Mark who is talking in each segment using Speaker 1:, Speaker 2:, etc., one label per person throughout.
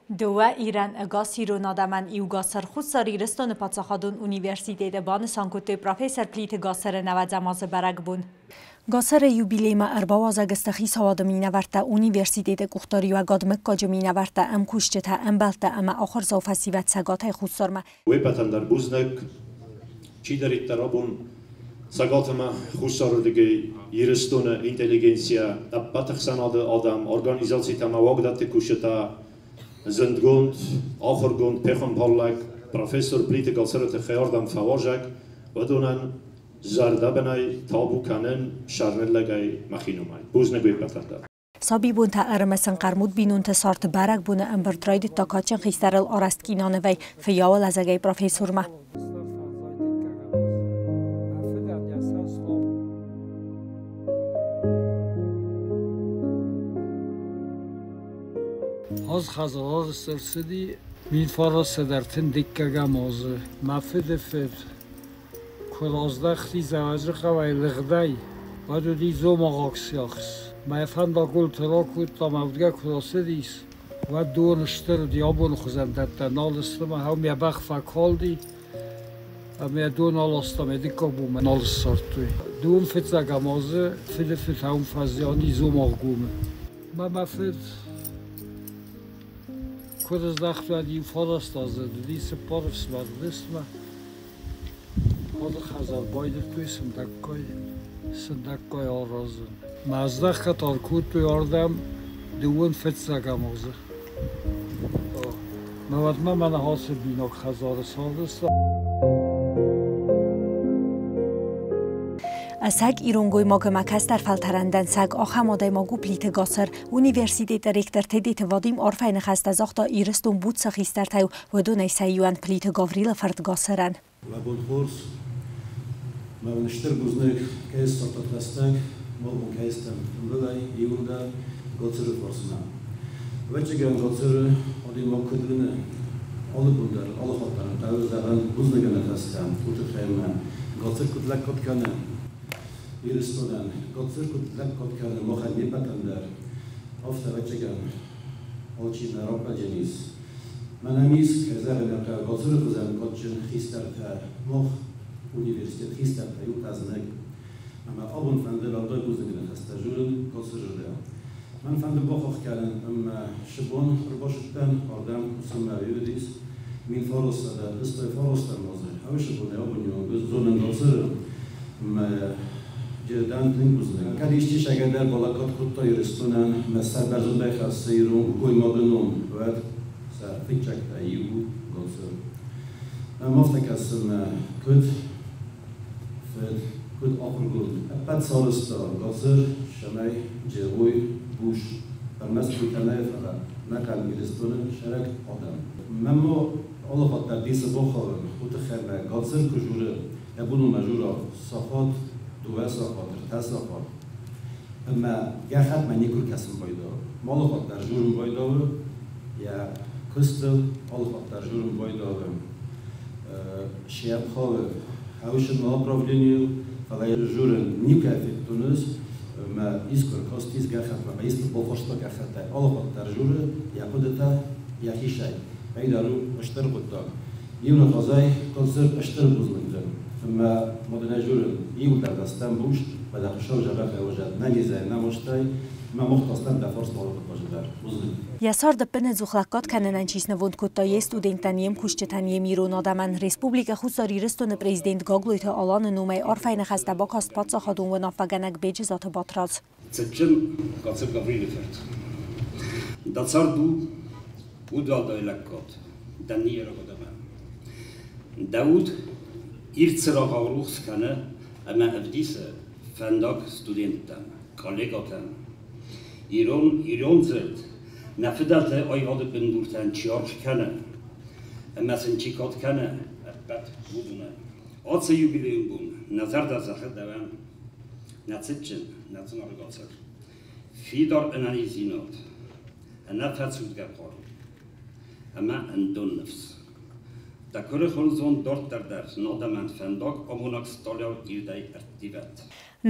Speaker 1: Дыууӕ Ирӕн ӕгас ирон адӕмӕн иу Гацыр Хуссар Ирыстоны паддзахадон университеты банысан кодтой профессор Плиты Гацыры нӕуӕдзӕм азы бӕрӕгбон. Гацыры юбилеймӕ ӕрбауазӕг сты хицауады минӕвӕрттӕ, университеты къухдариуӕгад, мыггаджы минӕвӕрттӕ, ӕмкусджытӕ, ӕмбӕлттӕ ӕмӕ ахуырдзау фӕсивӕд Цӕгатӕй Хуссармӕ.
Speaker 2: Уе ппӕтӕн дӕр бузныг, чидӕриддӕр абон Цӕгат ӕмӕ Хуссарырдыгӕй Ирыстоны интеллигенцийӕ, ӕппӕт ӕхсӕнады адӕм, организацитӕ ӕмӕ уагдӕтты кусджытӕ, зындгонд, ахуыргонд, пехуымпарлӕг, профессор Плиты Гацыры тыххӕй ардӕм фӕуазӕг, уыдонӕн зӕрдӕбынӕй табу кӕнын сӕрныллӕгӕй мӕхи номӕй. Бузныг уе ппӕтӕн дӕр.
Speaker 1: Сабибонтӕ ӕрымысын хъӕрмуд бинонты царды бӕрӕгбоны ӕмбырд райдыдта кадджын хистӕрыл арӕзт кинонывӕй фыййауы лӕдзӕгӕй профессормӕ.
Speaker 3: Аз хӕдзары ӕрцыди 1932 азы. Мӕ фыды фыд куы раздӕхти Дзӕуӕджыхъӕуӕй лыгъдӕй, уӕд уыди Дзомагъаг сиахс. Мӕ фӕндаггонты ракодта, мӕ удгӕ куы рацыдис, уӕд дон стыр уыди, абоны хуызӕн дӕттӕ нал сты, мӕ хау мӕ бӕх фӕкалди, ӕмӕ йӕ дон аласта, мӕ дыккаг бонмӕ нал ссардтой. Дон фыццӕгӕм азы фыды фыд ам фӕзиан и Дзомагъгомы. Мӕ мӕ фыд куы рыздӕхт, уӕд иу фараст азы уыди, цыппар ӕфсымӕр уыдысты. Алы хӕдзар байдыдтой сындӕггай, сындӕггай аразын. Мӕздӕгтӕ та ӕркодтой ардӕм дыууын фыццӕгӕм азы. Мӕ уӕдмӕ мӕнӕ ацы бинаг хӕдзары цардысты.
Speaker 1: Ӕцӕг ирон гоймаг ӕмӕ кӕстӕр фӕлтӕрӕн дӕнцӕг ахӕм адӕймаг у Плиты Гацыр. Университеты ректор Тедеты Вадим арфӕйы ныхӕстӕ загъта Ирыстон буц хистӕртӕй, уыдонӕй сӕ иуӕн Плиты Гаврилы фырт Гацырӕн.
Speaker 4: Мӕ бон хорз, мӕ уын стыр бузныг, кӕй ссардтат рӕстӕг, мӕ бон кӕй стӕм тымбылӕй иуылдӕр Гацыры фарсмӕ. Ӕвӕццӕгӕн, Гацыры адӕймаг куыд уыны, алы бон дӕр, алы хатт дӕр ын хъӕуы зӕгъын бузныгы ныхӕстӕ, уый тыххӕй ӕмӕ Гацыр куыд лӕггад кӕны Ирыстонӕн, Гацыр куыд лӕггад кӕны махӕн не ппӕтӕн дӕр, афтӕ, ӕвӕццӕгӕн, алчи нӕ раппӕлдзӕнис. Мӕнӕн ис, кӕй зӕгъын ӕй хъӕуы, Гацыры хуызӕн кадджын хистӕртӕ, мах университет хистӕртӕ иу къӕдзныг. Ӕмӕ абон фӕнды уӕлдай бузныгы ныхӕстӕ журын Гацырырдӕм. Мӕн фӕнды бахахх кӕнын, ӕмӕ сыбон ӕрбацыдтӕн ардӕм кусынмӕ уыдис 1900 ӕстай фарастӕм азы. Хӕусы бонӕй абоны онг ӕз зонын Гацыры, ӕмӕ дӕн тынг бузныг. Кӕд исчи сӕгӕдӕр балӕггад кодта Ирыстонӕн, мӕ сӕрбӕрзондӕй хӕссы ирон гоймагы ном, уӕд сӕ фыццӕгтӕй иу у Гацыр. Мӕм афтӕ кӕсы, мӕ куыд фыд, куыд ахуыргонд, ӕппӕт сарӕзта Гацыр, цӕмӕй джеуой бус ӕрмӕст уый нӕ, фӕлӕ ӕнӕхъӕн Ирыстоны сӕрак адӕм. Мӕм ма алы хатт дӕр дисы бахауын, уый тыххӕй мӕ Гацыр куы журы, йӕ бон у мӕ жура сахат, дыууӕ сахат, ӕртӕ сахат. Ӕмӕ гӕххӕтмӕ никуы кӕсын байдауы. Алы хатт дӕр журын байдауы йӕ куыстыл, алы хатт дӕр журын байдауы се хъӕуы хӕусын направленийыл, фӕлӕ журын никӕй федтон ӕз, мӕ искуы ркастис гӕххӕтмӕ, мӕ искуы бафарста гӕххӕттӕй. Алы хатт дӕр журы йӕ хъуыдытӕ йӕхицӕй. Ай дӕр у стыр хъуыддаг. Иу ныхасӕй Гацыр стыр бузныг дӕн. Ӕмӕ ма дын ӕз журын, иуылдӕр дӕ стӕм буз, фӕлӕ Хуыцау зӕрдӕтӕ уызӕд нӕ низӕй, нӕ мастӕй, мӕ мохтастӕн дӕ фарст алы хъуыддаджы дӕр. Бузныг.
Speaker 1: Йӕ царды ӕппынӕдзух лӕггад кӕнынӕн чи снывонд кодта йе студенттӕн, йе мкусджытӕн, йе мирон адӕмӕн, Республикӕ Хуссар Ирыстоны президент Гаглойты Аланы номӕй арфӕйы ныхӕстӕ бакаст паддзахадон уынаффӕгӕнӕг Беджызаты Батрадз.
Speaker 5: Цытджын Гацыр Гаврилы фырт, дӕ цард у удуӕлдай лӕггад дӕ ныййарӕг адӕмӕн. Дӕ уд ирд цырагъау рухс кӕны ӕмӕ ӕвдисы фӕндаг студенттӕн, коллегӕтӕн. Ирон, ирон дзырд нӕ фыдӕлты аивады бындуртӕн чи аргъ кӕны ӕмӕ сын чи кад кӕны, ӕппӕт уыдонӕн. Ацы юбилейон бон нӕ зӕрдӕ зӕгъы дӕуӕн, нӕ цытджын, нӕ зынаргъ Гацыр. Фидар ӕнӕниздзинад, ӕнӕфӕцудгӕ хъару ӕмӕ ӕндон ныфс. Дӕ куырыхон зонд дарддӕр дӕр адӕмӕн фӕндаг амонӕг стъалыйау ирдӕй ӕрттивӕд.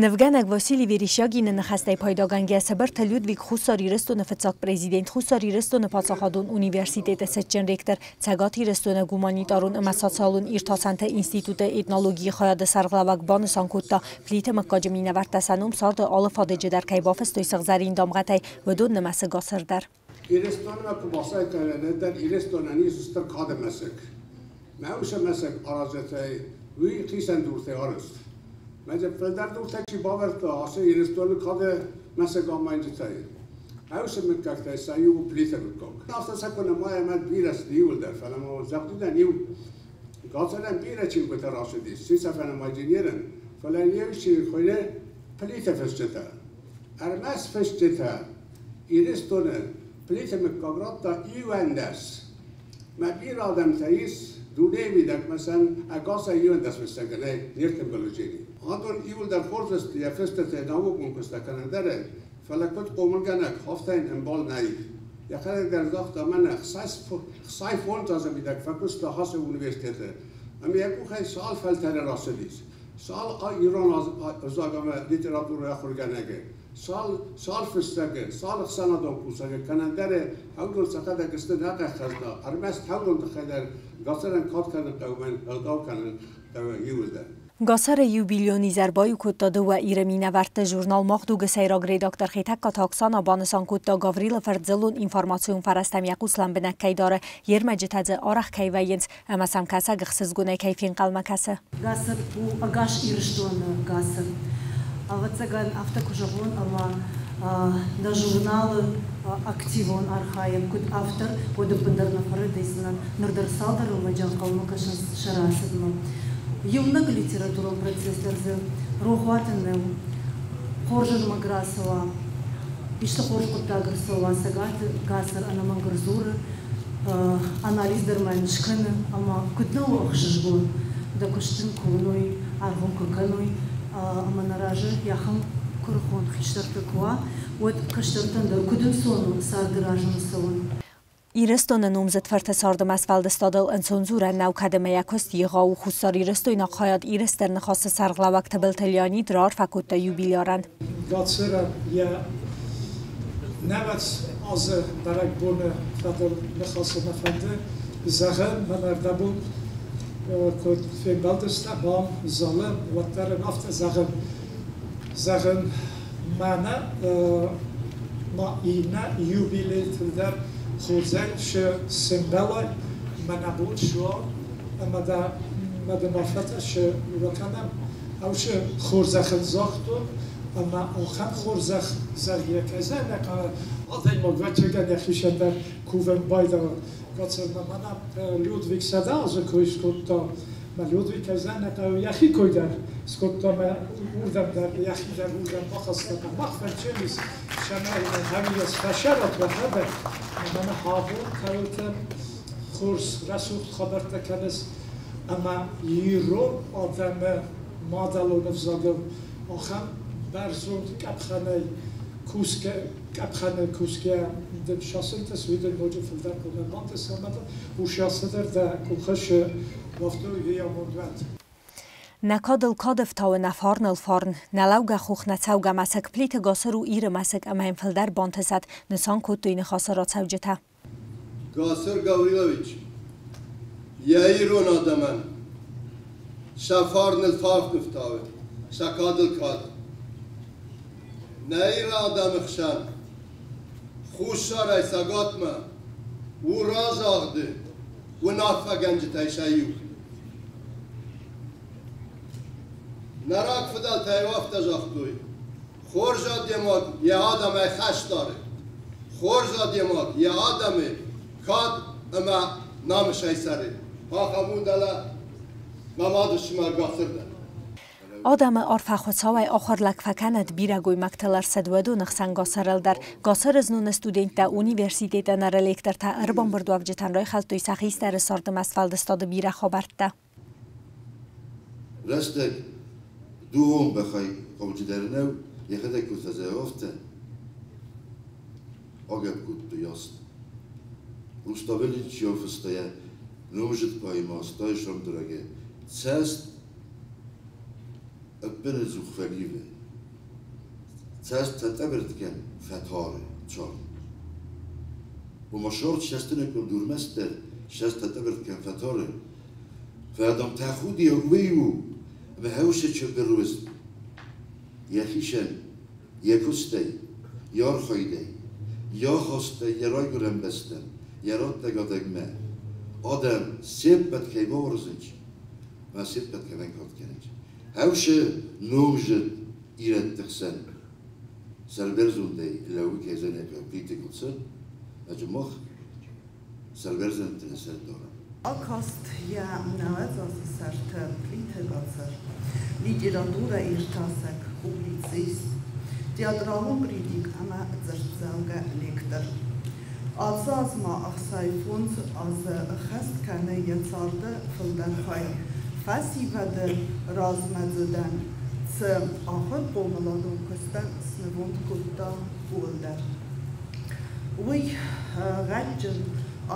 Speaker 1: Нывгӕнӕг Василий Верещагины ныхӕстӕй пайдагӕнгӕ Цыбырты Людвиг Хуссар Ирыстоны фыццаг президент, Хуссар Ирыстоны паддзахадон университеты цытджын ректор, Цӕгат Ирыстоны гуманитарон ӕмӕ социалон иртасӕнты институты этнологийы хайады сӕргълӕууӕг банысан кодта, Плиты мыггаджы минӕвӕрттӕ сӕ ном царды алы фадыджы дӕр кӕй бафыстой сыгъзӕрин дамгъӕтӕй, уыдон нымӕцы Гацыр дӕр.
Speaker 6: Ирыстонмӕ куы бацӕйтӕ дӕр Ирыстонӕн ис стыр кады мӕсыг. Мӕ уыцы мӕсыг аразджытӕй уый хицӕн дуртӕй арӕзт. Мӕ фылдӕр дуртӕ чи бавӕрдта ацы Ирыстоны кады мӕсыг амайджытӕй. Ӕусы мыггӕгтӕй сӕ иу у Плиты мыггаг. Афтӕ сӕ куы нымайӕм, ӕд бирӕ сты иуылдӕр, фӕлӕ ма зӕгъдзынӕн иу Гацырӕн бирӕ чингуытӕ рацыдис, сисӕфӕн ӕмӕ инженерӕн, фӕлӕ йе чиныг хуыйны Плиты фысджытӕ. Ӕрмӕст фысджытӕ Ирыстоны Плиты мыггаг радта 11. Мӕ бирӕ адӕмтӕ ис дунейы мидӕг, мӕ сӕм ӕгасӕй 11 фыссӕгӕн нӕй не ртымбылы. Адон иуылдӕр хорз сты йӕ фыстытӕ наукон куыстӕ кӕнӕн фӕлӕ куыд хъомылгӕнӕг, афтӕ йын ӕмбал нӕй. Йӕхӕдӕг дӕр загъта, мӕнӕ 65 азы мидӕг фӕкуыста ацы университеты. Ӕмӕ йӕ къухӕй цал фӕлтӕры рацыдис, цал ирон ӕвзаг ӕмӕ литературӕйы ахуыргӕнӕгы, цал фыссӕгы, цал ӕхсӕнадон кусӕгы кӕнӕндӕры хӕудон сӕхӕдӕг сты нӕ хӕзна, ӕрмӕст хӕудон тыххӕй дӕр Гацырӕн кад кӕнын хъӕуы, мӕн ӕгъдау кӕнын хъӕуы иуылдӕр.
Speaker 1: Гацыры юбилейон изӕр баиу кодта дыууӕ Иры минӕвӕртты. Журнал «Мах дуг»-ы сӕйраг редактор Хетӕгкаты Оксана банысан кодта, Гаврилы фырт дзыллон информацион фӕрӕзтӕм йӕ хъус лӕмбынӕг кӕй дары, йе рмӕджытӕ дзы арӕх кӕй вӕййынц ӕмӕ сӕм кӕсӕг ӕхсызгонӕй кӕй фенхъӕлмӕ кӕсы.
Speaker 7: Гацыр у ӕгас Ирыстоны Гацыр. Ӕвӕццӕгӕн, афтӕ куы зӕгъон, ӕмӕ нӕ журналы активон архайӕг куыд автор, уӕд ӕппындӕр нӕ фӕрӕдийдзынӕн. Ныр дӕр цалдӕр ӕрмӕджы ӕнхъӕлмӕ кӕсынц сӕ рацыдмӕ. Иунӕг литературон процесс дӕр дзы рохуаты нӕу. Хорз ӕрмӕг рацӕуа, исты хорз хъуыддаг ӕрцӕуа, Цӕгаты Гацыр ӕнӕмӕнг ӕрдзуры, анализ дӕр ма йын скӕны, ӕмӕ куыд нӕ у ӕхсызгон, дӕ куыст дын куы уыной, аргъ куы кӕной, ӕмӕ нӕ разы йӕхӕм куырыхон хистӕртӕ куы уа, уӕд кӕстӕртӕн дӕр куыд ӕнцон у царды размӕ цӕуын.
Speaker 1: Ирыстоны номдзыд фырты царды ӕмӕ сфӕлдыстадыл ӕнцон дзурӕн нӕу, кӕд ӕмӕ йӕ куыст егъау у. Хуссар Ирыстойнаг хайад Иры Стыр Ныхасы сӕргълӕууӕг Тыбылты Леонид раарфӕ кодта юбилярӕн.
Speaker 8: Гацырӕн йӕ 90 азы бӕрӕгбоны фӕдыл ныхасы мӕ фӕнды зӕгъын, мӕн ӕрдӕбон куыд фембӕлдыстӕм ам залы, уӕддӕр ын афтӕ зӕгъын, мӕнӕ ма иннӕ юбилейтыл дӕр хорзӕй сӕмбӕлай, мӕнӕ бон суа ӕмӕ дӕ мӕ дын афтӕ кӕнӕм. Ӕвшы хорзӕхын загътон, ӕмӕ ахӕм хорзӕх зӕгъгӕ кӕй адӕймаг ӕвӕццӕгӕн йӕхицӕн дӕр кувӕн байдара. Гацырмӕ мӕнӕ Людвиг 100 азы кой скодта, мӕ Людвиг ӕзӕнӕ йӕхи кой дӕр скодта, мӕ уырдӕм дӕр йӕхи дӕр уырдӕм бахаста. Мах фӕрчемис цӕмӕй хӕмиас фӕсӕрат уӕхӕдӕг, мӕнӕ абон кӕуылты хорз рӕсугъд хабӕрттӕ кӕныс, ӕмӕ ирон адӕмы мадӕлон ӕвзагыл ахӕм бӕрзонд къӕпхӕнӕй кусгӕ, къӕпхӕны кусгӕ дын сасынтыс, уый дын ноджы фылдӕр хъуамӕ бантыса ӕмӕ ушасыдӕр дӕ къухы уӕфтой амонд уӕд.
Speaker 1: Нӕ кадыл кад ӕфтауы, нӕ фарныл фарн. Нӕ лӕугӕ хох, нӕ цӕугӕ мӕсыг Плиты Гацыр у Иры мӕсыг ӕмӕ йын фылдӕр бантысӕд, нысан кодтой ныхасы рацӕуджытӕ.
Speaker 9: Гацыр Гаврилович йӕ ирон адӕмӕн сӕ фарныл фарн ӕфтауы, сӕ кадыл кад. Нӕ Иры адӕмы хсӕн Хуссарӕй Цӕгатмӕ у разагъды уынаффӕгӕнджытӕй сӕ иу. Нӕ рагфыдӕлтӕ афтӕ загътой: хорз адӕймаг йӕ адӕмӕй хӕс дары, хорз адӕймаг йӕ адӕмы кад ӕмӕ намысӕй цӕры. Ахӕм у дӕлӕ мӕ мадыфсымӕр Гацыр дӕр.
Speaker 1: Адӕмы арфӕ Хуыцауӕй ахуыр лӕг фӕкӕнӕд, бирӕ гоймӕгтыл ӕрцыд уыдоны хсӕн Гацырыл дӕр. Гацыры зноны студенттӕ, университеты ныры лектортӕ ӕрбамбырдуӕвджытӕн райхӕлдтой сӕ хистӕры царды ӕмӕ сфӕлдыстады бирӕ хабӕрттӕ.
Speaker 10: Рӕстӕг дугъон бӕхӕй хъауджыдӕр нӕу, йӕхӕдӕг куыд фӕзӕгъы, афтӕ агӕпп кодтой аст. Руставели чи афыста йӕ Номзыд поэмӕ Остай сӕмдырӕгӕй цӕст ӕппынӕдзух фӕливы, цӕст фӕтъӕбӕртт кӕн фӕтары цард. Ома шорт шӕстынӕкон дурмӕстдӕр шӕст фӕтъӕбӕртт кӕн фӕтары. Фӕлӕ тӕхудиаг уый у, ӕмӕ хӕусы чырдыруызт йӕхицӕн, йӕ куыстӕй, йӕ архайдӕй, йӕ ахастӕй йӕ райгуырӕн бӕстӕм, йӕ раттӕг адӕммӕ. Адӕм се ппӕт кӕй бауарзынц, ӕмӕ се ппӕт кӕмӕн кад кӕнынц. Хӕусы номзыд ирӕтты хсӕн сӕрбӕрзондӕй лӕууы кӕй зӕнӕгӕ Плиты Гуцыр, ӕджы мах сӕрбӕрзӕндты нӕ сӕр дарӕм.
Speaker 11: Акаст йӕ 90 азы сӕрты Плиты Гацыр, литературӕиртасӕг, публицист, театралон критик ӕмӕ дзырддзӕугӕ лектор. Ацы аз ма 65 азы ӕххӕст кӕны йӕ царды фылдӕр хай. Фӕсивӕды размӕдзыдӕн цы ахуыр-хъомыладон куыстӕн снывонд кодта, ууыл дӕр. Уый гъӕдджын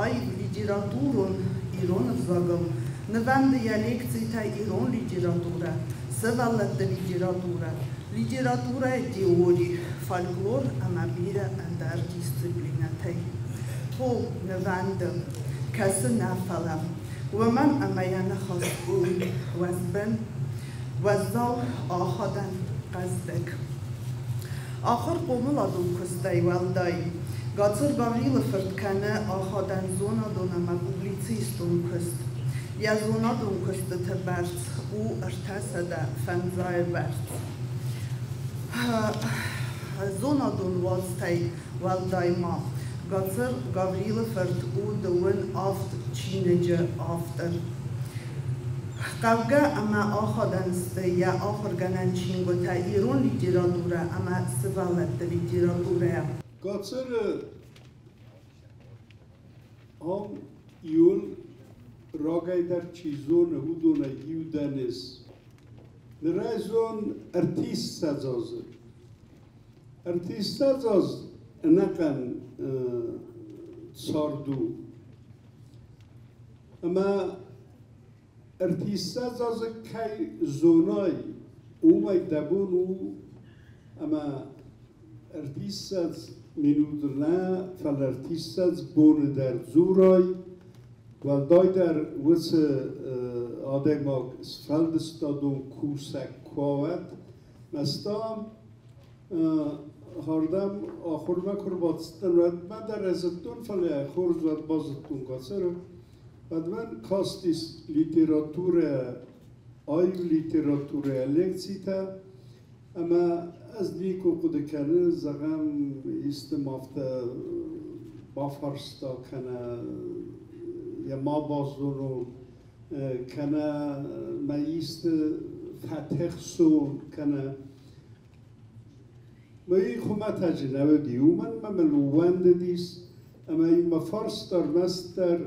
Speaker 11: аив литературон ирон ӕвзагыл нывӕнды йӕ лекцитӕ ирон литературӕ, сывӕллӕтты литературӕ, литературӕйы теори, фольклор ӕмӕ бирӕ ӕндӕр дисциплинӕтӕй. Хо нывӕнды, кӕсы нӕ фӕлӕ, уымӕн ӕмӕ йӕ ныхас у уӕзбын, уӕззау ахадӕн, хъӕздыг. Ахуыр-хъомыладон куыстӕй уӕлдай, Гацыр Гаврилы фырт кӕны ахадӕн зонадон ӕмӕ публицистон куыст. Йӕ зонадон куыстыты бӕрц у 350 бӕрц. Зонадон уацтӕй уӕлдай ма Гацыр Гаврилы фырт у 27 чиныджы автор. Хъӕугӕ ӕмӕ ахадӕн сты йӕ ахуыргӕнӕн чингуытӕ ирон литературӕ ӕмӕ сывӕллӕтты литературӕйӕ.
Speaker 12: Гацыры ам иуыл рагӕй дӕр чи зоны, уыдонӕй иу дӕн ӕз. Нырӕй зон 30 азы. 30 аз ӕнӕхъӕн цард у. Ӕмӕ 30 азы кӕй зонай, уымӕй дӕ бон у ӕмӕ 30 минут нӕ, фӕлӕ 30 боны дӕр дзурай, уӕлдайдӕр уыцы адӕймаг сфӕлдыстадон кусӕг куы уӕд, Мӕста хардам ахуырмӕ куы рбацыдтӕн, уӕд мӕ дӕр зыдтон, фӕлӕ хорз уӕд базыдтон Гацыры. Уӕд мӕн кастис литературӕ, аив литературӕ лекцитӕ, ӕмӕ ӕз никуы хъуыды кӕнын, зӕгъӕм, исты ма афтӕ бафарста кӕнӕ йӕ ма базонон, кӕнӕ мӕ исты фӕтыхсон, кӕнӕ Мӕ хуымӕтӕджы нӕ уыди, уымӕн ӕмӕ мыл ууӕндыдис, ӕмӕ мӕ фарст ӕрмӕстдӕр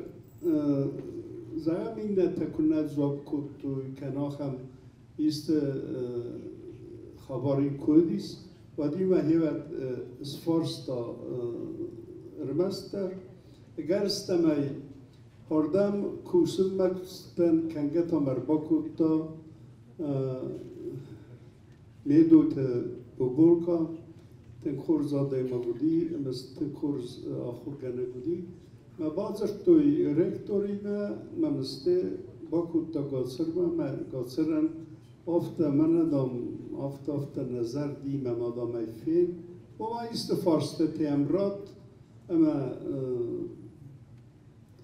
Speaker 12: зӕгъӕм, иннӕтӕ куы нӕ дзуапп кодтой, кӕнӕ ахӕм исты хабар куы уыдис, уӕд-иу мӕхи сфарста ӕрмӕстдӕр. Ӕгӕрыстӕмӕй, ардӕм кусынмӕ куыстӕн кӕнгӕ та мӕ ӕрбакодта Медойты Боболка, тынг хорз адӕймаг уыди ӕмӕ тынг хорз ахуыргӕнӕг уыди. Мӕ бадзырдтой ректоримӕ, мӕ мысты бакодта Гацырмӕ, мӕ Гацырӕн афтӕ мӕнӕ, дам, афтӕ-афтӕ нӕ зӕрди, мӕ ма, дам, ӕй фен. Ома исты фарстытӕ йӕм ратт ӕмӕ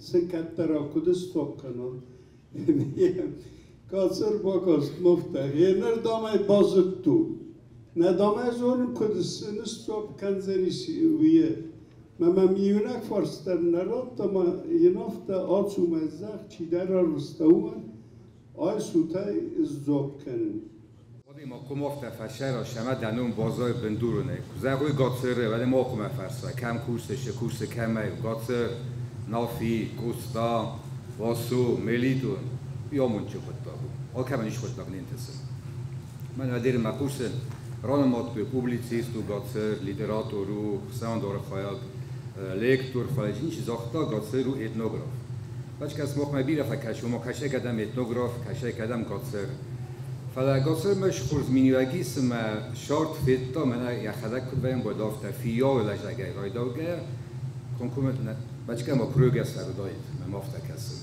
Speaker 12: цы кӕддӕра куыд сцуапп кӕнон. Гацыр бакаст мафтӕ, гъеныр, дам, ӕй базыдтон. Нӕ, дам, ӕй зонын, куыд ныссуапп кӕндзӕнис, уый. Мӕ мӕм иунӕг фарст дӕр нӕ радта, ӕмӕ йын афтӕ ацу мӕ зӕгъ, чидӕр арвыста уымӕн, айсут ӕй, сдзуапп кӕнын.
Speaker 13: Ма кумофтӕ фӕсӕра шӕмӕ дӕнон базар бындуронӕй. Куы зӕгъой Гацыры, уӕд ма кумӕ фӕрса, кӕм кусы, шы кусы кӕмӕй. Гацыр, Нафи, Къоста, Васо, Мелитон, амондджын хъуыддаг у. Алкӕмӕн ис хъуыддаг не нтысы. Мӕн уӕдӕр мӕ хъусы ранымадтой публицист у Гацыр, литератор у, хсӕндоры хайад, лектор, фӕлӕ ничи загъта, Гацыр у этнограф. Бачкас мох ма бирӕ фӕкӕсы, ома кӕсӕг адӕм этнограф, кӕсӕг адӕм Гацыр. Фӕлӕ Гацырмӕ хорз миниуӕг ис ӕмӕ сарт федта, мӕнӕ йӕхӕдӕг куыд вӕййӕм, уӕд афтӕ фиййауы лӕзӕгӕй райдаугӕйӕ, комкоммӕ бачка ма курогӕс ӕруыдаид, мӕм афтӕ кӕсы.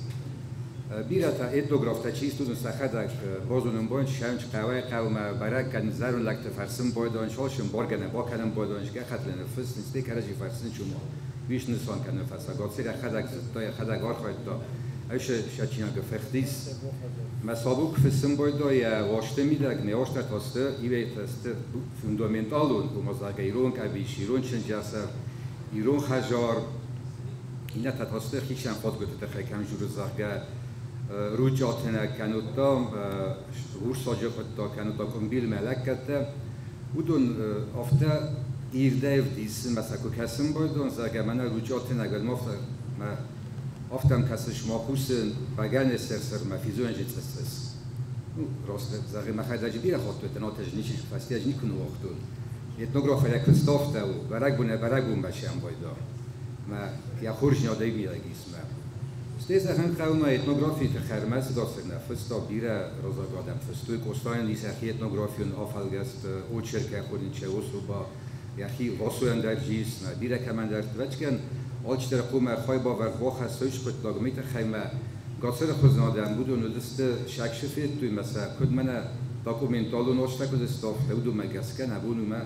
Speaker 13: Бирӕтӕ этнографтӕ чи сты, уыдон сӕхӕдӕг базонын бон, сӕнч хъӕуӕй хъӕумӕ бӕрӕг кӕнын, зӕронд лӕгты фӕрсын байдайын, салсын баргӕнӕн бакӕнын байдайын, гӕххӕтт ныффыссын, стӕй кӕрӕдзи фӕрсын чума. Уый снысан кӕнын фӕцӕ. Гацыр йӕхӕдӕг зыдта, йӕхӕдӕг архайдта. Ӕз сӕчинаг фехтис. Мӕ сабук фыссын байдайы йӕ уазты мидӕг, нӕ уазтӕ сты, ивӕйтӕ сты фундаменталон, ома зӕгъгӕ, ирон къӕбис, ирон чынджӕсӕв, ирон хӕзар, иннӕтӕ та сты хицӕн фадгуыты тыххӕй кӕм дзуры, зӕгъгӕ, ручъатынӕг кӕнудта, урсаджы хъуыддаг кӕнудта къуымбилмӕ лӕггӕдтӕ. Уыдон афтӕ ирдӕй ӕвдисы, мӕ сӕ куы кӕсын байдон, зӕгъгӕ, мӕнӕ ручъатынӕг, уӕд ма афтӕ мӕ афтӕ кӕсыс, ма хъусын, бӕгӕны сӕр-сӕрмӕ физонӕджы цъыс-цъыс. Ну, раст зӕгъы, мӕхӕдӕджы бирӕ хатт уыдтӕн, аты ничи фӕстиӕ никуы ныууагътон. Этнограф йӕ куыст афтӕ у, бӕрӕгбонӕй бӕрӕгбонмӕ сӕм байда. Мӕ йӕ хорз адӕймаг ис мӕ. Стӕй зӕгъын хъӕуы мӕ этнографийы тыххӕй ӕрмӕст Гацыр нӕ фыста, бирӕ раззаг адӕм фыстой. Къостайӕн ис йӕхи этнографион афӕлгӕст, очеркӕ хонынче особа, йӕхи Васойӕн дӕр ис, мӕ бирӕ кӕмӕндӕр вӕчкен, алчидӕр хъуамӕ хайбавӕрд бахӕсса уыцы хъуыддаг, уый тыххӕй мӕ Гацыры хуызӕн адӕм уыдон уыдысты сӕксы федтой мӕ сӕ куыд мӕнӕ документалон азтӕ куыд сты, афтӕ уыдонмӕ гӕсгӕ нӕ бон у мӕ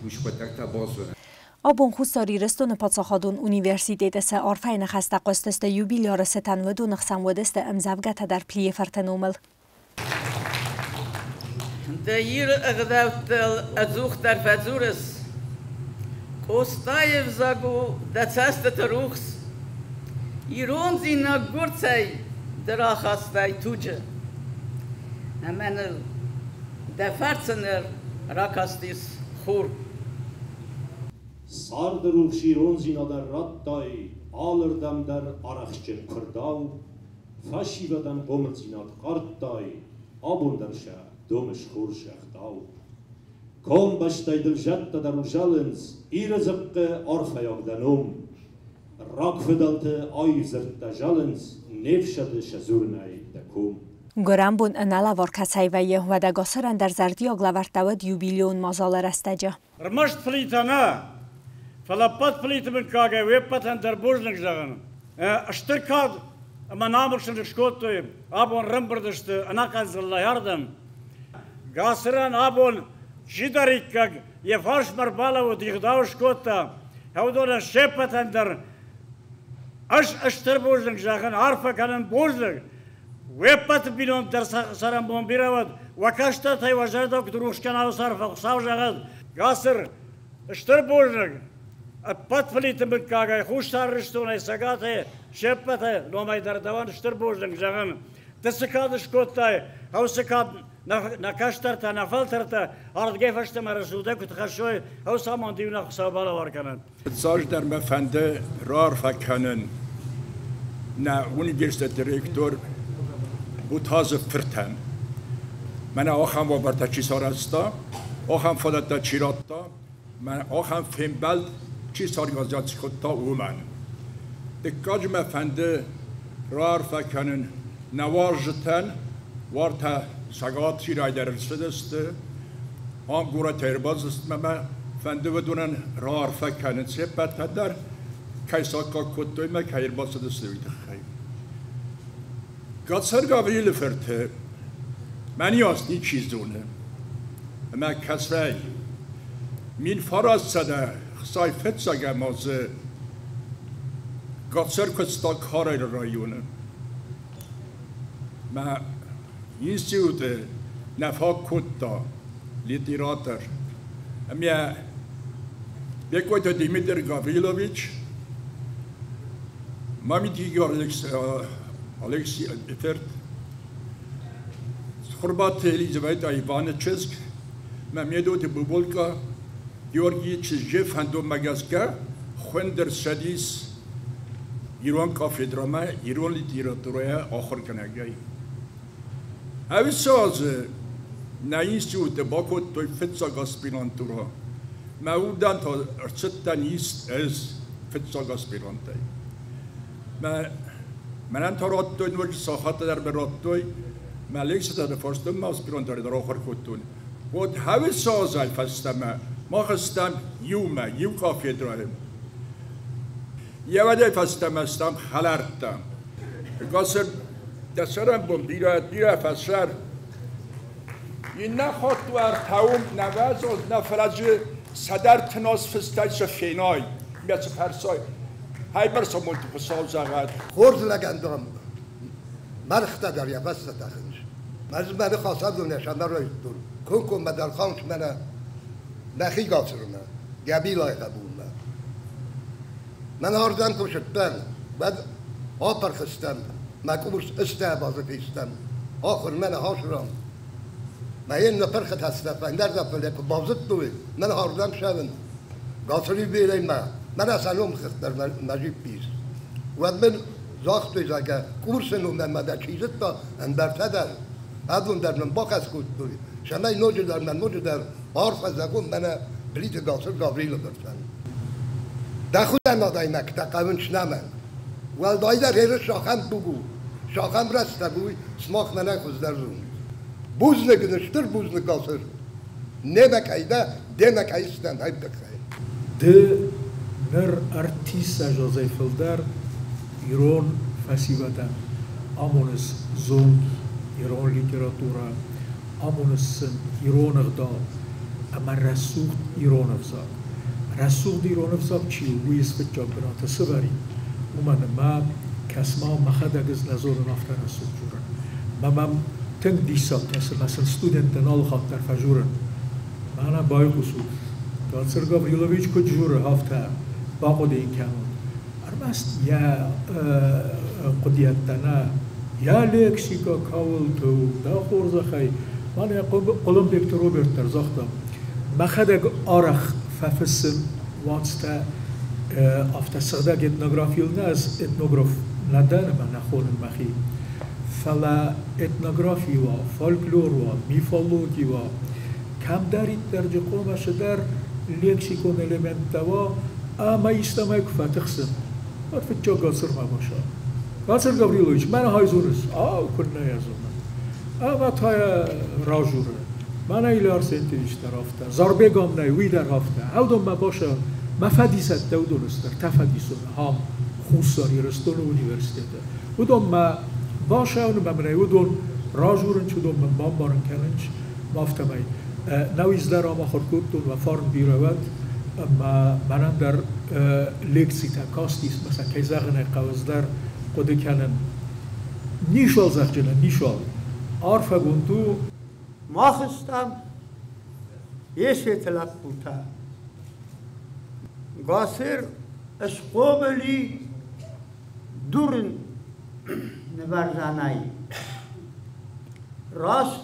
Speaker 13: уый хъуыддӕгтӕ базонын.
Speaker 1: Абон Хуссар Ирыстоны паддзахадон университеты сӕ арфӕйы ныхӕстӕ хъуыстысты юбиляры цытӕн уыдоны хсӕн уыдысты ӕмдзӕвгӕтӕ дӕр Плийы фырты номыл.
Speaker 14: Дӕ Иры ӕгъдӕуттыл ӕдзухдӕр фӕдзурыс. Къостайы взаг у дӕ цӕстыты рухс. Ирондзинад гуырцӕй ды рахастай туджы. Ӕмӕ ныл дӕ фӕрцы ныр ракастис хур.
Speaker 2: Царды рухс ирондзинадӕн радтай алырдӕм дӕр арӕхстджын куырдау, фӕсивӕдӕн хъомылдзинад хъардтай, абон дӕр сӕ домыс хорз ӕгъдау. Комбӕстӕй дыл зӕдтӕ дӕр узӕлынц, Иры дзыхъхъы арфӕйаг дӕ ном. Рагфыдӕлты аив дзырдтӕ зӕлынц, не фсӕды сӕ дзурынӕй дӕ ком.
Speaker 1: Гуырӕнбон ӕнӕлӕвар кӕцӕй вӕййы, уӕдӕ Гацырӕн дӕр зӕрдиаг лӕвӕрттӕ уыд юбилейон мадзалы рӕстӕджы.
Speaker 15: Ӕрмӕст Плитӕ нӕ, фӕлӕ ӕппӕт Плиты мыггагӕй уе ппӕтӕн дӕр бузныг зӕгъын. Стыр кад ӕмӕ намыс ын скодтой, абон рӕмбырд сты ӕнӕхъӕн дзыллӕйы ардӕм. Гацырӕн абон чидӕриддӕр йӕ фарсмӕ ӕрбалӕууыд, ӕгъдау скодта, уыдонӕн се ппӕтӕн дӕр ӕз стыр бузныг зӕгъын, арфӕ кӕнын бузныг. Уе ппӕты бинонты дӕр цӕрӕнбон бирӕ уӕд, уӕ кӕстӕртӕй уӕ зӕрдӕ куыд рухс кӕна, уыцы арфӕ Хуыцау зӕгъӕд. Гацыр, стыр бузныг ӕппӕт Плиты мыггагӕй, Хуссар Ирыстонӕй, Цӕгатӕй, се ппӕты номӕй дӕр дӕуӕн стыр бузныг зӕгъын. Ды цы кад скодтай, уыцы кад нӕ кӕстӕртӕ, нӕ фӕлтӕртӕ ардыгӕй фӕстӕмӕ рӕсугъдӕй куыд хӕссой, уыцы амонд иу нӕ Хуыцау балӕвар кӕнӕд.
Speaker 16: Фыццаджыдӕр мӕ фӕнды раарфӕ кӕнын нӕ университеты ректор Бутазы фыртӕн. Мӕнӕ ахӕм уавӕртӕ чи сарӕзта, ахӕм фадӕттӕ чи радта, мӕнӕ ахӕм фембӕлд чи сорганизаци кодта, уымӕн. Дыккаджы мӕ фӕнды раарфӕ кӕнын нӕ уазджытӕн, уартӕ Цӕгат Ирӕй дӕр ӕрцыдысты, ам горӕтӕй ӕрбацыдысты мӕ фӕнды уыдонӕн раарфӕ кӕнын се ппӕтӕн дӕр, кӕй саккаг кодтой мӕ кӕй ӕрбацыдысты, уый тыххӕй. Гацыр Гаврилы фырты мӕн ничи зоны, ӕмӕ кӕцӕй 1965 азы Гацыр куыста Карелы районы. Мӕ институты нӕ фаг кодта литератор. Ӕмӕ Бекъойты Димитр Гаврилович, Мамиты Игорь Алексей Эферт, Цхуырбаты Елизавета Иваны чызг, Мамедоты Буболка, Георгийы чызджы фӕндонмӕ гӕсгӕ хуынд ӕрцыдис ирон кафедрӕмӕ ирон литературӕйӕ ахуыргӕнӕгӕй. Ӕвыцы азы нӕ институты бакодтой фыццаг аспирантурӕ. Мӕ удӕн та ӕрцыдтӕн ист ӕз фыццаг аспирантӕй. Мӕ Мӕнӕн та радтой ноджы сахаттӕ дӕр мын радтой. Мӕ лекцитӕ дӕр фарстон, мӕ аспирантурӕ дӕр ахуыр кодтон. Уӕд хӕвыцазӕй фӕстӕмӕ мах стӕм иумӕ, иу кафедрӕйы. Йӕ уӕдӕй фӕстӕмӕ стӕм хӕлӕрттӕ. Гацыр, дӕ цӕрӕнбон бирӕ, бирӕ фӕцӕр. Иннӕ хатт ӕртӕуым нӕ нӕ фӕлӕджы 130 фыстӕй цы фенай, мӕ цы фӕрсай. Хайбӕрц амонды Хуыцау зӕгъӕд.
Speaker 9: Хорз лӕгӕн, дам, мӕргътӕ дӕр йӕ фӕстӕ тӕхынц. Мӕ мӕ ныхас адонӕ сӕмӕрайдтон. Комкоммӕ дӕр хауынц мӕнӕ мӕхи Гацырмӕ, Гӕбилайы хъӕбулмӕ. Мӕн ардӕм куы сыдтӕн, уӕд апырх стӕм, мӕ къус ыстӕбазы фестӕм. Ахуыр мӕнӕ хасрам. Мӕ йын нӕ пырхытӕ фӕндӕрдӕ фӕлӕ куы базыдтой, мӕн ардӕм сӕвын. Гацыры юбилей мӕ, мӕнӕ сӕ номхыгъд дӕр мӕ джиппы ис. Уӕд мын загътой, зӕгъгӕ, курсы номӕн ма дӕ чи зыдта, ӕндӕртӕ дӕр. Адон дӕр мын бахӕс кодтой, цӕмӕй ноджыдӕр мӕ ноджыдӕр арфӕ зӕгъон мӕнӕ Плиты Гацыр Гаврилы фыртӕн. Дӕ хуызӕн адӕймӕгтӕ хъӕуынц нӕмӕн. Уӕлдайдӕр ерыс ахӕм дуг у, ахӕм рӕстӕг у, сымах мӕнӕй хуыздӕр зонут. Бузныг ын, стыр бузныг, Гацыр. Немӕ кӕй дӕ, демӕ кӕй стӕм, тыххӕй.
Speaker 8: Ды ныр 30 азӕй фылдӕр ирон фӕсивӕдӕн амоныс зонд, ирон литературӕ, амоныс сын ирон ӕгъдау ӕмӕ рӕсугъд ирон ӕвзаг. Рӕсугъд ирон ӕвзаг чи у, уый фыццаг бынаты сывӕрин, уымӕн ӕмӕ кӕс-ма, мӕхӕдӕг ӕз нӕ зонын афтӕ рӕсугъд дзурын. Мӕ мӕм тынг диссаг кӕсы, мӕ сын студенттӕн алы хатт дӕр фӕжурын. Мӕнӕ байхъусут, Гацыр Гаврилович куыд журы, афтӕ бахъуыды йын кӕнут. Ӕрмӕст йӕ хъуыдыйӕдтӕ нӕ, йӕ лексикӕ кӕуылты у, дӕ хорзӕхӕй. Мӕнӕ Хъуылымбегты Роберт дӕр загъта, мӕхӕдӕг арӕх фӕфыссын уацтӕ афтӕ сыгъдӕг этнографийыл нӕ, ӕз этнограф нӕ дӕн ӕмӕ нӕ хонын мӕхи. Фӕлӕ этнографи уа, фольклор уа, мифологи уа, кӕмдӕриддӕр джы дӕр лексикон элементтӕ уа, ӕмӕ истӕмӕй куы фӕтыхсын, уӕд фыццаг Гацырмӕ баса. Гацыр Гаврилович, мӕнӕ хай зоныс? Ау, куыннӕ йӕ зонын. Ӕмӕ та йӕ ражуры. Мӕнӕ Илья Арсентьевич дӕр афтӕ, Зарбег ам нӕй, уый дӕр афтӕ. Ӕвдонмӕ баса, мӕ фӕдисӕттӕ уыдон сты, ӕртӕ фӕдисоны ам, Хуссар Ирыстоны университеты. Уыдонмӕ басӕуын ӕмӕ мын ӕй уыдон ражурынч, уыдон мын бамбарын кӕнынч, афтӕмӕй. Нӕуиз дӕр ам ахуыр кодтон, мӕ фарн бирӕ уӕд, ӕмӕ мӕнӕн дӕр лекцитӕ кастис, мӕ сӕ кӕй зӕгъын ӕй хъӕуы, ӕз дӕр хъуыды кӕнын. Ничуал зӕгъджынӕн, ничуал. Арфӕгонд у.
Speaker 17: Мах стӕм Есеты лӕппутӕ. Гацыр схъомыл и дурын нывӕрзӕнӕй. Раст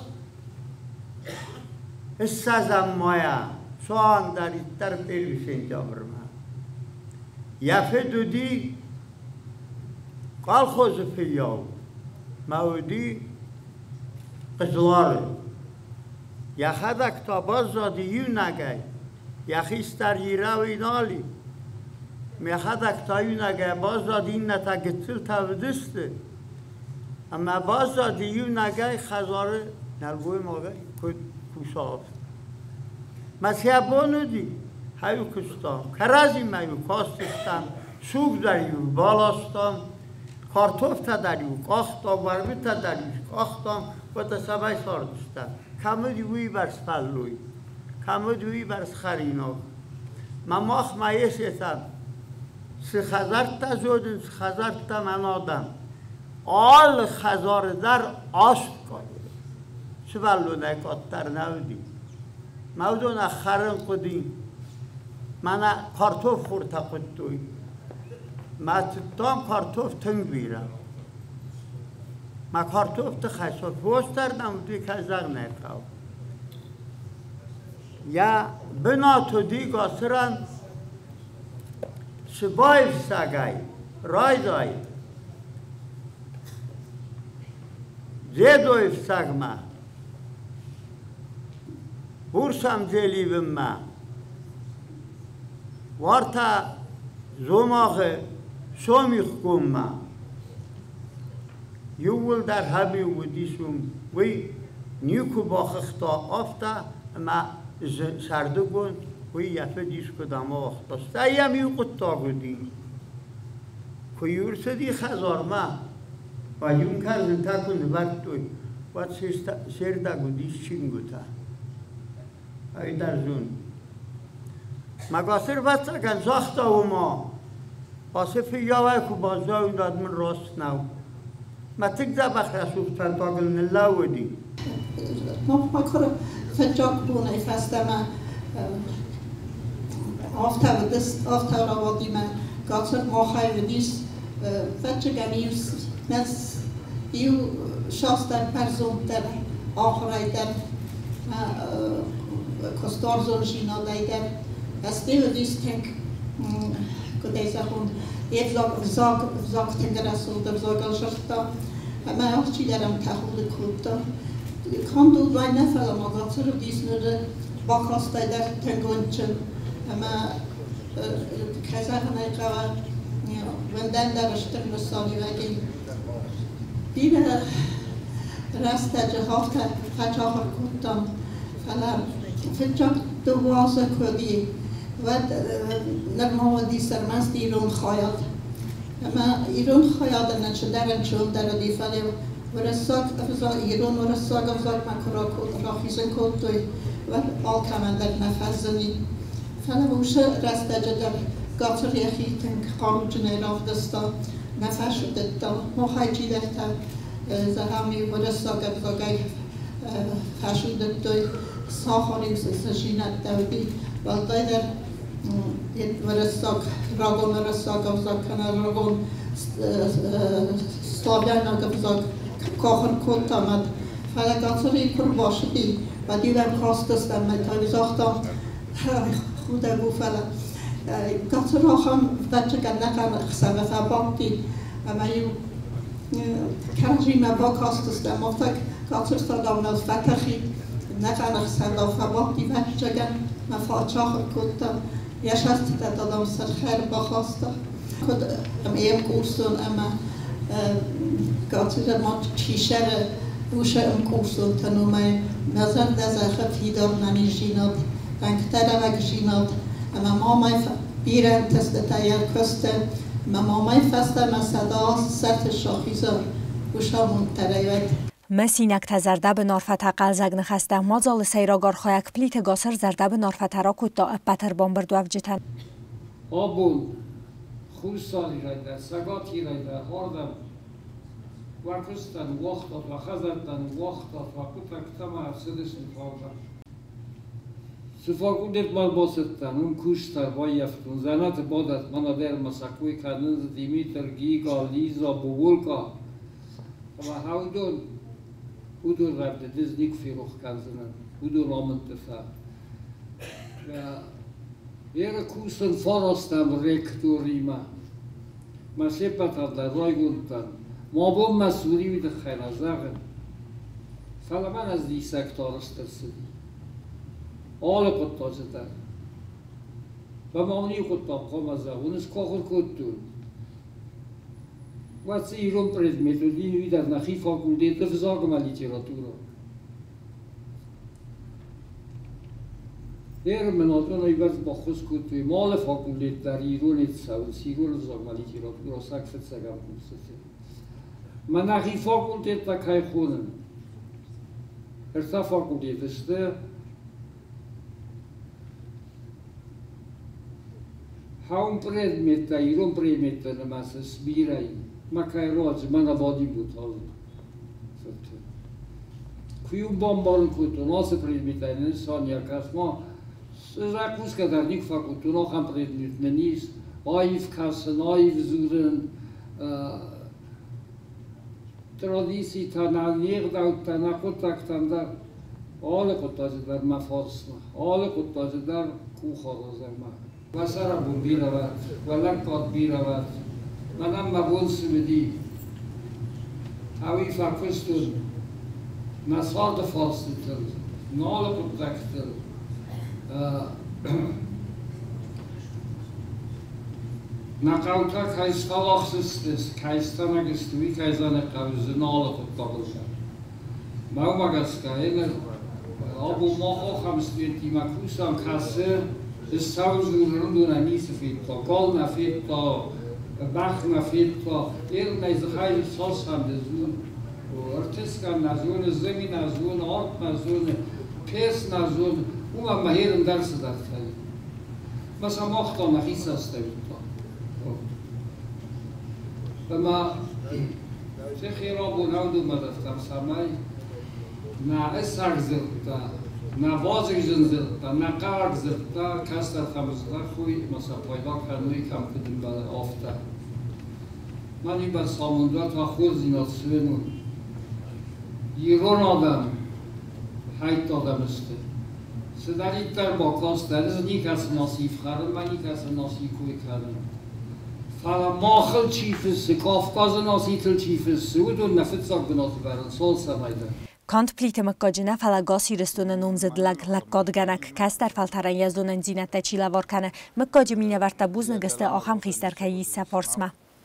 Speaker 17: 20-ӕм майӕ суангдӕриддӕр 1 сентябрмӕ. Йӕ фыд уыди колхозы фыййау, мӕ уыди Хъызлары. Йӕхӕдӕг та баззади иунӕгӕй, йӕ хистӕр Ирауи нал и. Мӕхӕдӕг та иунӕгӕй баззад, иннӕтӕ гыццылтӕ уыдысты. Ӕмӕ баззади иунӕгӕй хӕдзары нӕлгоймагӕй куыд куса, афтӕ. Мӕ сӕ бон уыди, хӕю куыстам, кӕрӕдзимӕ-иу кастыстӕм, суг дӕр-иу баластам, картофтӕ дӕр-иу къахтам, уӕрмытӕ дӕр-иу скъахтам, уӕдӕ цӕмӕй цардыстӕм. Кӕм уыди уыйбӕрц фӕллой, кӕм уыди уыйбӕрц хӕринаг. Мӕ махмӕ есетӕн цы хӕдзӕрттӕ зонынц, хӕдзӕрттӕ мӕн адӕм. Алы хӕдзары дӕр аст сывӕллонӕй къаддӕр нӕ уыди. Мӕ уыдон хӕрын хъуыди. Мӕнӕ картоф хуртӕ хуыдтой. Мӕ тыдтам картоф тынг бирӕ. Мӕ картофты хӕсо фос дӕр нӕм уыди, кӕй зӕгъын ӕй хъӕуы. Йӕ бынат уыди Гацырӕн Сыбайы фцӕгӕй райдай Дзедойы фцӕгмӕ, Бурсамдзеливынмӕ, уартӕ Дзомагъы Сомихгоммӕ. Иууылдӕр хӕбиу уыдис уым. Уый никуы бахыгъта афтӕ, ӕмӕ сӕрдыгон уый йӕ фыд искуыдӕм ауагъта. Стӕй йӕм иу хъуыддаг уыди. Куы-иу ӕрцыди хӕдзармӕ, уӕд-иу ын кӕрдзынтӕ куы нывӕрдтой, уӕд се рдӕг уыдис чингуытӕ. Ӕй дӕр зон. Мӕ ӕвӕццӕгӕн загъта уымӕ, ацы фыййауӕй куы баззайон, уӕд мын раст нӕу. Мӕ тынг дзӕбӕх рӕсугъд фӕндагыл ныллӕууыди.
Speaker 18: Махмӕ фыццаг бонӕй фӕстӕмӕ афтӕ рауади мӕ Гацыр махӕй уыдис фӕччыгӕн иу шастӕр бӕрзонддӕр ахуырӕй дӕр, куыстуарзондзинадӕй дӕр. Ӕсте уыдис тынг, куыд ӕй зӕгъон, ӕвзаг тынг рӕсугъд ӕвзагыл дзырдта ӕмӕ алчидӕр ӕм тӕхуды кодта. Канд уыдон нӕ, фӕлӕ ма Гацыр уыдис ныры бакастӕй дӕр тынг уындджын ӕмӕ, кӕй зӕгъын ӕй хъӕуы, уындӕн дӕр стыр нысаниуӕг и. Бирӕ рӕстӕджы афтӕ фӕцахуыр кодтам, фӕлӕ фыццаг 2 азы куы уыди, уӕд нырма уыдис ӕрмӕст ирон хайад. Ӕмӕ ирон хайады нын чидӕр ӕнцондӕр уыди, фӕлӕ уырыссаг ӕвзаг, ирон уырыссаг ӕвзагмӕ куы рахизын кодтой, уӕд алкӕмӕн дӕр нӕ фӕзыни. Фӕлӕ уыцы рӕстӕджы дӕр Гацыр йӕхи тынг хъаруджынӕй равдыста, нӕ фӕцудыдта. Махӕй чидӕртӕ, зӕгъӕм, уырыссаг ӕвзагӕй фӕцудыдтой, сахар-иу цы зинӕдтӕ уыди, уӕлдайдӕр уырыссаг, рагон уырыссаг ӕвзаг кӕнӕ рагон славяйнаг ӕвзаг куы ахуыр кодтам, уӕд. Фӕлӕ Гацыр-иу куы рбацыди, уӕд-иу ӕм кастыстӕм ӕмӕ та-иу загъта, худӕг у, фӕлӕ Гацыр ахӕм ӕвӕццӕгӕн ӕнӕхъӕн ӕхсӕвы фӕбадти ӕмӕ-иу кӕрӕдзимӕ бакастыстӕм, афтӕ Гацыр та, дам, ныл фӕтӕхид, ӕнӕхъӕн ӕхсӕв фӕбадти ӕвӕццӕгӕн, мӕ фӕцахуыр кодта, йӕ сӕстытӕ та, дам, сырхӕй ӕрбахаста. Куыд ӕмкурсон ӕмӕ Гацыры ма чи сӕры, уыцы ӕмкурсонтӕн уымӕй мӕ зӕрдӕ зӕгъы фидар нӕниздзинад, уӕнгтӕрӕвӕгдзинад ӕмӕ мамӕй бирӕ ӕнтыстытӕ йӕ куысты, ӕмӕ мамӕй фӕстӕмӕ 100 сӕрты сахиза, уыцы амонд дӕр ӕй уӕд.
Speaker 1: Мысинӕгтӕ зӕрдӕбын арфӕтӕ хъӕлдзӕг ныхӕстӕ мадзалы сӕйраг архайӕг Плиты Гацыр зӕрдӕбын арфӕтӕ ракодта ӕппӕт ӕрбамбырдуӕвджытӕн.
Speaker 3: Абон Хуссар Ирӕй дӕр, Цӕгат Ирӕй дӕр ардӕм уӕ куыстӕн уагътат, уӕ хӕдзӕрттӕн уагътат, уӕ хъуыддӕгтӕ ма ӕрцыдысты фалдӕр. Цы факультетмӕ бацыдтӕн, уым куыстӕй баййӕфтон, дзӕнӕты бадӕт мӕнӕ дӕр ма сӕ кой кӕнынц Димитр, Гига, Лиза, Бубулка. Ӕмӕ уыдон рӕвдыд ӕз никуы ферох кӕндзынӕн, уыдон амындтытӕ. Еры кусын фӕрӕзтам ректоримӕ. Мӕ се ппӕтӕн дӕр райгонд дӕн. Мӕ бон мӕ цури уый тыххӕй нӕ зӕгъын. Фӕлӕ мӕнӕ диссӕгтӕ арӕзт ӕрцыди. Алы хъуыддаджы дӕр. Фӕлӕ ма мын иу хъуыддаг хъуамӕ зӕгъон, ӕз куы ахуыр кодтон, уӕд цы ирон предмет уыди, уый дӕр нӕхи факультеты ӕвзаг ӕмӕ литературӕ. Еры мын адон ӕйбӕрц баххуыс кодтой, алы факультет дӕр ирон цӕуынц, ирон ӕвзагмӕ литературӕ сӕг фыццӕгӕм курсыты. Мӕ нӕхи факультеттӕ кӕй хонын, ӕртӕ факультеты сты. Хауын предметтӕ, ирон предметтӕ нымӕцы сбирӕ и. Мӕ кӕй руаджы, мӕнӕ Вадим Буталов фырты. Куы-иу бамбарын кодтон, ацы предметӕй нысан йӕ кӕс-ма, ракусгӕ дӕр никуы фӕкодтон, ахӕм предмет нын ис, аив кӕсын, аив дзурын, традицитӕ, нӕ не гъдӕуттӕ, нӕ хъуыддӕгтӕн дӕр, алы хъуыддаджы дӕр мӕ фарсмӕ, алы хъуыддаджы дӕр къухаразӕгмӕ. Уӕ сӕрӕбон бирӕ уӕд, уӕ лӕггад бирӕ уӕд. Мӕнӕн мӕ бон цы уыди, ауый фӕкуыстон мӕ царды фарстытыл, мӕ алы хъуыддӕгтыл. Нӕ хъӕутӕ кӕй сфӕлахс сты, кӕй стӕнӕг сты, уый кӕй зӕнӕг хъӕуы зын алы хъуыддагыл дӕр. Мӕнмӕ гӕсгӕ, еныр абон мах ахӕм студенттимӕ кусӕм, кӕцы ссӕуы дзурындонӕй ницы федта, гал нӕ федта, бӕх нӕ федта, ернӕй дзыхӕй цас фӕнды дзур, ӕртыскӕн нӕ зоны, зынг нӕ зоны, арт нӕ зоны, пец нӕ зоны, уымӕн ма ерын дӕр цыдӕртӕ и. Мӕ сӕ мах та нӕхи цӕстӕй уыдтам. Ӕмӕ Цехерабон ӕвдылмӕ дӕттӕм, цӕмӕй нӕ ӕцӕг дзырдтӕ, нӕ вазыгджын дзырдтӕ, нӕ хъӕраг дзырдтӕ кӕстӕртӕм здӕхой ӕмӕ сӕ пайда кӕной кӕм куыд ӕмбӕлы, афтӕ. Мӕн уыйбӕрц амондуат та хорздзинад цы венон. Ирон адӕм хӕйтты адӕм сты. Цыдӕриддӕр бакастӕн, ӕз никӕцы нацийы фхӕрын, мӕ никӕцы нацийы кой кӕнын. Фӕлӕ махыл чи фыссы, Кавказы нацитыл чи фыссы, уыдон нӕ фыццаг бынаты вӕрынц алцӕмӕй дӕр.
Speaker 1: Канд Плиты мыггаджы нӕ, фӕлӕ ӕгас Ирыстоны номдзыд лӕг, лӕггадгӕнӕг, кӕстӕр фӕлтӕрӕн йӕ зонындзинӕдтӕ чи лӕвар кӕны, мыггаджы минӕвӕрттӕ бузныг сты, ахӕм хистӕр кӕй ис сӕ фарсмӕ.